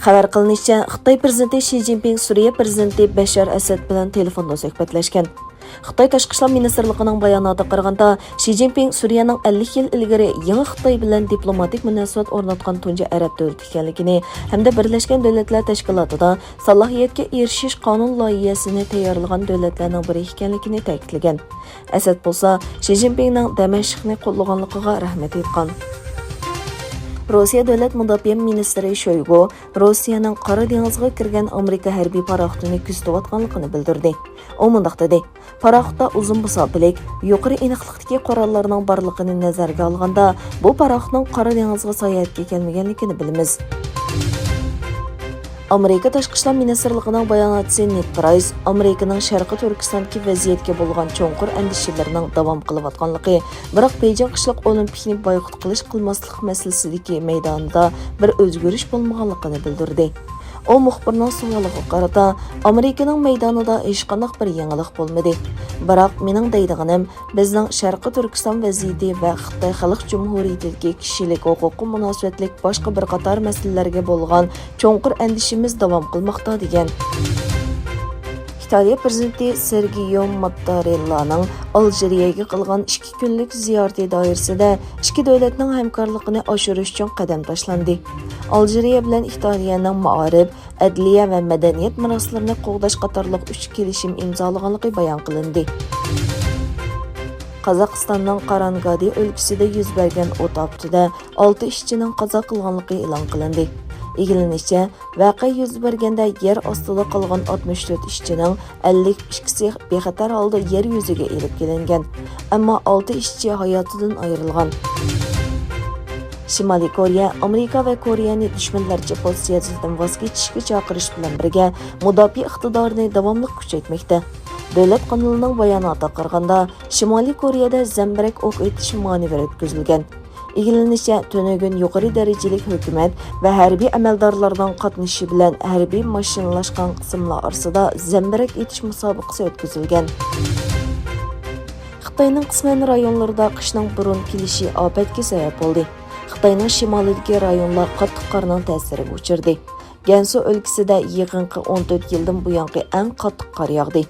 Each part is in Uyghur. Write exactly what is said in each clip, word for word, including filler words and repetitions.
خەۋەر قىلىنىشىچە، خىتاي پىرېزىدېنتى شى جىنپىڭ سۈرىيە پىرېزىدېنتى بەشار ئەسەد بىلەن تېلېفوندا سۆھبەتلەشكەن. خىتاي تاشقى ئىشلار مىنىستىرلىقىنىڭ باياناتىغا قارىغاندا، شى جىنپىڭ سۈرىيەنىڭ ئەللىك يىل ئىلگىرى يېڭى خىتاي بىلەن دىپلوماتىك مۇناسىۋەت ئورناتقان تۇنجى ئەرەب دۆلىتى ئىكەنلىكىنى ھەمدە بىرلەشكەن دۆلەتلەر تەشكىلاتىدا سالاھىيەتكە ئېرىشىش قانۇن لايىھەسىنى تەييارلىغان دۆلەتلەرنىڭ بىرى ئىكەنلىكىنى تەكىتلىگەن. ئەسەد بولسا شى جىنپىڭنىڭ دەمەشقنى قوللىغانلىقىغا رەھمەت ئېيتقان. روسىيە دۆلەت مۇداپىئە مىنىستىرى شويگۇ روسىيەنىڭ قارا دېڭىزغا كىرگەن ئامېرىكا ھەربىي پاراخوتىنى كۆزىتىۋاتقانلىقىنى بىلدۈردى. ئۇ مۇنداق دېدى، پاراخوتتا ئۇزۇن مۇساپىلىك، يۇقىرى ئېنىقلىقتىكى قوراللارنىڭ بارلىقىنى نەزەرگە ئالغاندا، بۇ پاراخوتنىڭ قارا دېڭىزغا ساياھەتكە كەلمىگەنلىكىنى بىلىمىز. ئامېرىكا تاشقى ئىشلار مىنىستىرلىقىنىڭ باياناتچىسى نېد پرايس ئامېرىكىنىڭ شەرقىي تۈركىستاندىكى ۋەزىيەتكە بولغان چوڭقۇر ئەندىشىلىرىنىڭ داۋام قىلىۋاتقانلىقى، بىراق بېيجىڭ قىشلىق ئولىمپىكنى بايقۇت قىلىش قىلماسلىق مەسىلىسىدىكى مەيدانىدا بىر ئۆزگىرىش بولمىغانلىقىنى بىلدۈردى. ئۇ مۇخبىرنىڭ سوئالىغا قارىتا، ئامېرىكىنىڭ مەيدانىدا ھېچقانداق بىر يېڭىلىق بولمىدى. بىراق مېنىڭ دەيدىغىنىم، بىزنىڭ شەرقىي تۈركىستان ۋەزىيىتى ۋە خىتاي خەلق جۇمھۇرىيىتىدىكى كىشىلىك ھوقۇققا مۇناسىۋەتلىك باشقا بىر قاتار مەسىلىلەرگە بولغان چوڭقۇر ئەندىشىمىز داۋام قىلماقتا، دېگەن. ئىتالىيە پىرېزىدېنتى سېرگىيو ماتتارېللانىڭ ئالجىرىيەگە قىلغان ئىككى كۈنلۈك زىيارىتى دائىرىسىدە ئىككى دۆلەتنىڭ ھەمكارلىقىنى ئاشۇرۇش ئۈچۈن قەدەم تاشلاندى. ئالجىرىيە بىلەن ئىتالىيەنىڭ مائارىپ، ئەدلىيە ۋە مەدەنىيەت مىراسلىرىنى قوغداش قاتارلىق ئۈچ كېلىشىم ئىمزالىغانلىقى بايان قىلىندى. قازاقىستاننىڭ قارانگادى ئۆلكىسىدە يۈز بەرگەن ئوت ئاپىتىدە ئالتە ئىشچىنىڭ قازا قىلغانلىقى ئېلان قىلىندى. ئىگىلىنىشىچە، ۋەقە يۈز بەرگەندە يەر ئاستىدا قالغان ئاتمىش تۆت ئىشچىنىڭ ئەللىك ئىككىسى بىخەتەر ھالدا يەر يۈزىگە ئېلىپ كېلىنگەن، ئەمما ئالتە ئىشچى ھاياتىدىن ئايرىلغان. شىمالىي كورېيە ئامېرىكا ۋە كورېيەنى دۈشمەنلەرچە پوزىتسىيەسىدىن ۋاز كېچىشكە چاقىرىش بىلەن بىرگە، مۇداپىئە ئىقتىدارىنى داۋاملىق كۈچەيتمەكتە. دۆلەت قانىلىنىڭ باياناتىغا قارىغاندا، شىمالىي كورېيەدە زەمبىرەك ئوق ئېتىش مانېۋىرى ئۆتكۈزۈلگەن. ئىگىلىنىشىچە، تۈنۈگۈن يۇقىرى دەرىجىلىك ھۆكۈمەت ۋە ھەربىي ئەمەلدارلارنىڭ قاتنىشىشى بىلەن ھەربىي ماشىنىلاشقان قىسىملار ئارىسىدا زەمبىرەك ئېتىش مۇسابىقىسى ئۆتكۈزۈلگەن. خىتاينىڭ قىسمەن رايونلىرىدا قىشنىڭ بۇرۇن كېلىشى ئاپەتكە سەۋەب بولدى. خىتاينىڭ شىمالىدىكى رايونلار قاتتىق قارنىڭ تەسىرىگە ئۇچرىدى. گەنسۇ ئۆلكىسىدە يېقىنقى ئون تۆت يىلدىن بۇيانقى ئەڭ قاتتىق قار ياغدى.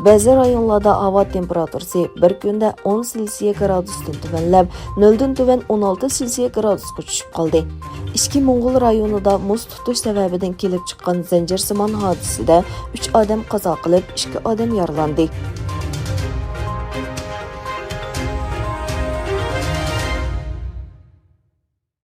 بەزى رايونلاردا ھاۋا تېمپېراتۇرىسى بىر كۈندە ئون سېلسىيە گرادۇستىن تۆۋەنلەپ، نۆلدىن تۆۋەن ئون ئالتە سېلسىيە گرادۇسقا چۈشۈپ قالدى. ئىچكى موڭغۇل رايونىدا مۇز تۇتۇش سەۋەبىدىن كېلىپ چىققان زەنجىرسىمان ھادىسىدە ئۈچ ئادەم قازا قىلىپ، ئىككى ئادەم يارىلاندى.